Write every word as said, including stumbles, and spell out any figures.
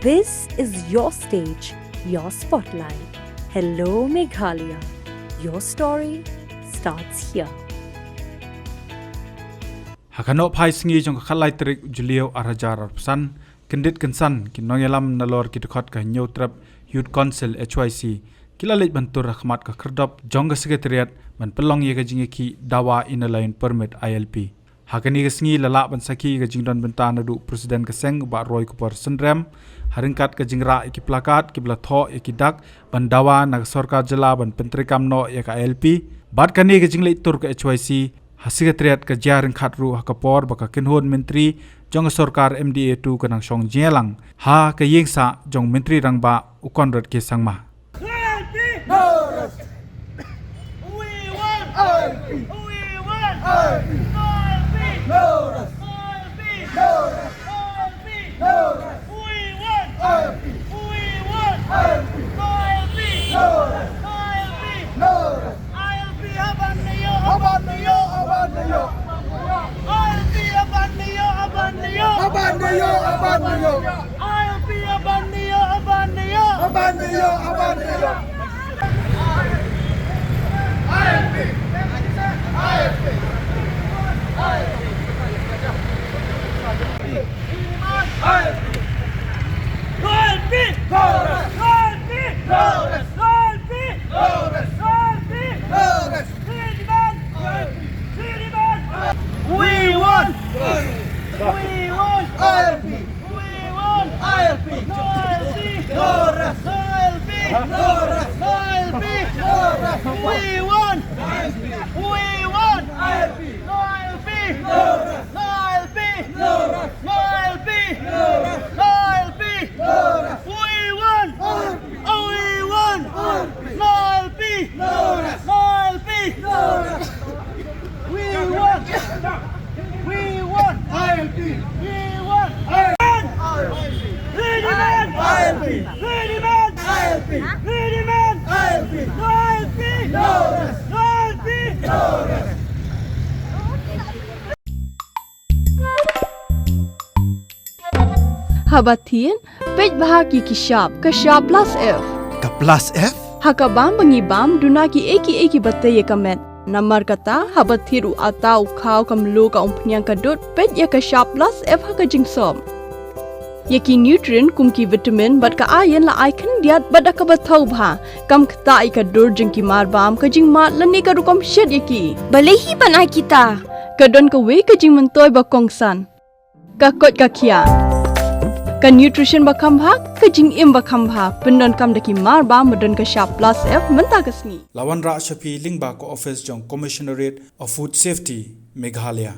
This is your stage, your spotlight. Hello Meghalaya. Your story starts here. Ha ka nohphai sngi jong ka khatlai tarik u Jylliew arhajar arphew san, kyndit kynsan ki nongïalam nalor ki dkhot ka Hynñiewtrep Youth Council, H Y C, ki la leit ban tur ha khmat ka khyrdop jong ka Secretariat ban pynlong ïa ka jingïakhih dawa Inner Line Permit, I L P. Ha kane ka sngi la lah ban sakhi ka jingdon bynta naduh u President ka seng, u Bah Roy Kupor Synrem, ha ryngkat ka jingrah ïa ki plakat kiba la thoh ïa ki dak ban dawa na ka sorkar jylla ban pyntreikam noh ïa ka I L P. Bad kane ka jingleit tur ka H Y C ha Secretariat ka jia ryngkat ruh ha ka por ba ka kynhun myntri jong ka sorkar M D A two ka nang shong jingïalang ha ka ïingsah jong u Myntri Rangbah u Conrad K Sangma. We want! We want! I L P! We want! I L P! No I L P! No rest! No I L P! No rest! No I L P! No rest! We want! We want! I L P! No I L P! No rest! No I L P! No rest! No I L P! No rest! No I L P! No rest! We want! I L P! Oh, we want! No I L P! No rest! No I L P! No rest! We want! We want! I L P! We want! I L P! We demand! I L P! We demand! I L P! We demand! I L P! No I L P! No rest! No I L P! No rest! Haba thied, peit bha ïa ki shap, ka shap plus F. Ka plus F? Ha ka bam ba ngi bam, duna kiei kiei kiba tei ïa ka met. Namar kata, haba thied u atta, u khaw, ka mluh, ka umphniang, ka dud, peit ïa ka shap plus F ha ka jingsop. Ïa ki nutrient kum ki vitamin bad ka iron la ai khyndiat bad da kaba thaw bha, kam ktah ïa ka dur jong ki mar bam, ka jingmad lane ka rukom shet ïa ki. Balei hi ban ai kita? Ka don kawei ka jingmyntoi ba kongsan. Ka koit ka khiah. Ka nutrition ba kham bha, ka jingim ba kham bha, pyndonkam da ki mar bam ba don ka shap plus F mynta ka sngi. La wanrah sha phi lyngba ka office jong Commissionerate of Food Safety, Meghalaya.